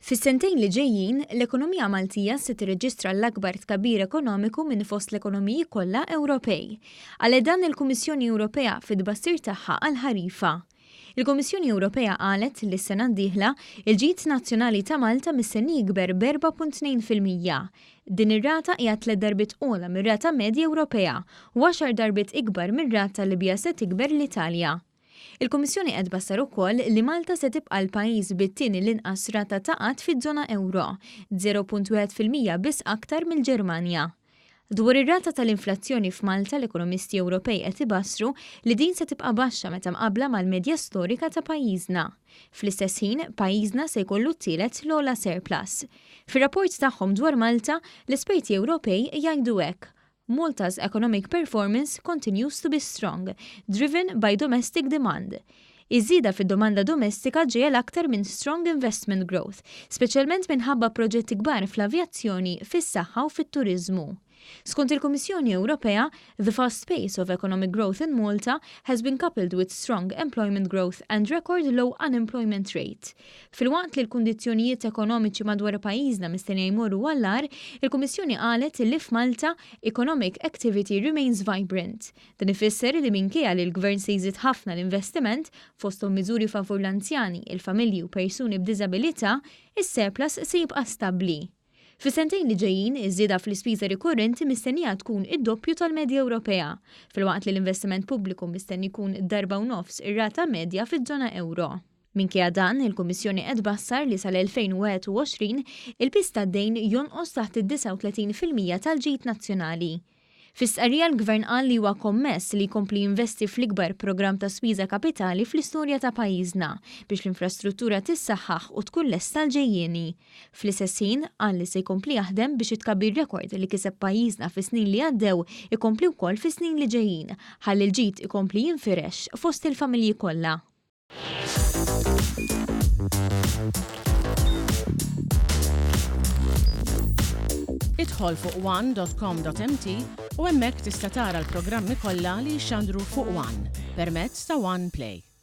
Fis-sentejn li ġejjin, l-ekonomija Maltija se tirreġistra l-akbar tkabbir ekonomiku minn fost l-ekonomiji kollha Ewropej. Qalet dan il-Kummissjoni Ewropea fit-tbassir tagħha għall-ħarifa. Il-Kummissjoni Ewropea qalet li s-sena d-dieħla, il-ġid nazzjonali ta' Malta mistenni jikber b'4.2%. Din ir-rata hija tlett darbiet ogħla mir-rata medja Ewropea u għaxar darbiet ikbar mir-rata li biha se tikber l-Italja. Il-Kummissjoni qed tbassar ukoll li Malta se tibqa' l-pajjiż bit-tieni l-inqas rata ta' qgħad fiż-żona ewro, 0.1% biss aktar mill-Ġermanja. Dwar ir-rata tal-inflazzjoni f'Malta l-ekonomisti Ewropej qed ibassru li din se tibqa' baxxa meta mqabbla mal-medja storika ta' pajjiżna. Fl-istess ħin, pajjiżna se jkollu t-tielet l-ogħla surplus. Fir-rapport tagħhom dwar Malta, l-esperti Ewropej jgħidu hekk, Malta's economic performance continues to be strong, driven by domestic demand. Iż-żieda fid-domanda domestika ġejja l-aktar minn strong investment growth, speċjalment minħabba proġetti kbar fl-avjazzjoni, fis-saħħa u fit-turiżmu. Skont il-Kummissjoni Ewropea, the fast pace of economic growth in Malta has been coupled with strong employment growth and record low unemployment rate. Filwaqt li l-kundizzjonijiet ekonomiċi madwar pajjiżna mistennija jmorru għall-agħar, il-Kummissjoni qalet li f'Malta, economic activity remains vibrant. Dan ifisser li minkejja li l-Gvern se jżid ħafna l-investiment, fosthom miżuri favur l-anzjani, il-familji u persuni b'diżabilità, is-surplus se jibqa' stabbli. Fis-sentejn li ġejjin, iż-żieda fl-ispiża rikurrenti mistennija tkun id-doppju tal-medja Ewropea, filwaqt li l-investiment pubbliku mistenni jkun darba u nofs ir-rata medja fiż-żona ewro. Minkejja dan, il-Kummissjoni qed tbassar li sal-2021 il-piż tad-dejn jonqos taħt id-39% tal-ġid nazzjonali. Fi stqarrija l-Gvern qal li huwa kommess li jkompli jinvesti fl-ikbar programm ta' spiża kapitali fl-istorja ta' pajjiżna biex l-infrastruttura tissaħħaħ u tkun lesta għall-ġejjieni. Fl-istess ħin, qal li se jkompli jaħdem biex it-tkabbir rekord li kiseb pajjiżna fis-snin li għaddew ikompli wkoll fis-snin li ġejjin ħalli l-ġid ikompli jinfirex fost il-familji kollha. Idħol fuq one.com.mt u hemmhekk tista' tara l-programmi kollha li jixxandru fuq One permezz ta' One Play.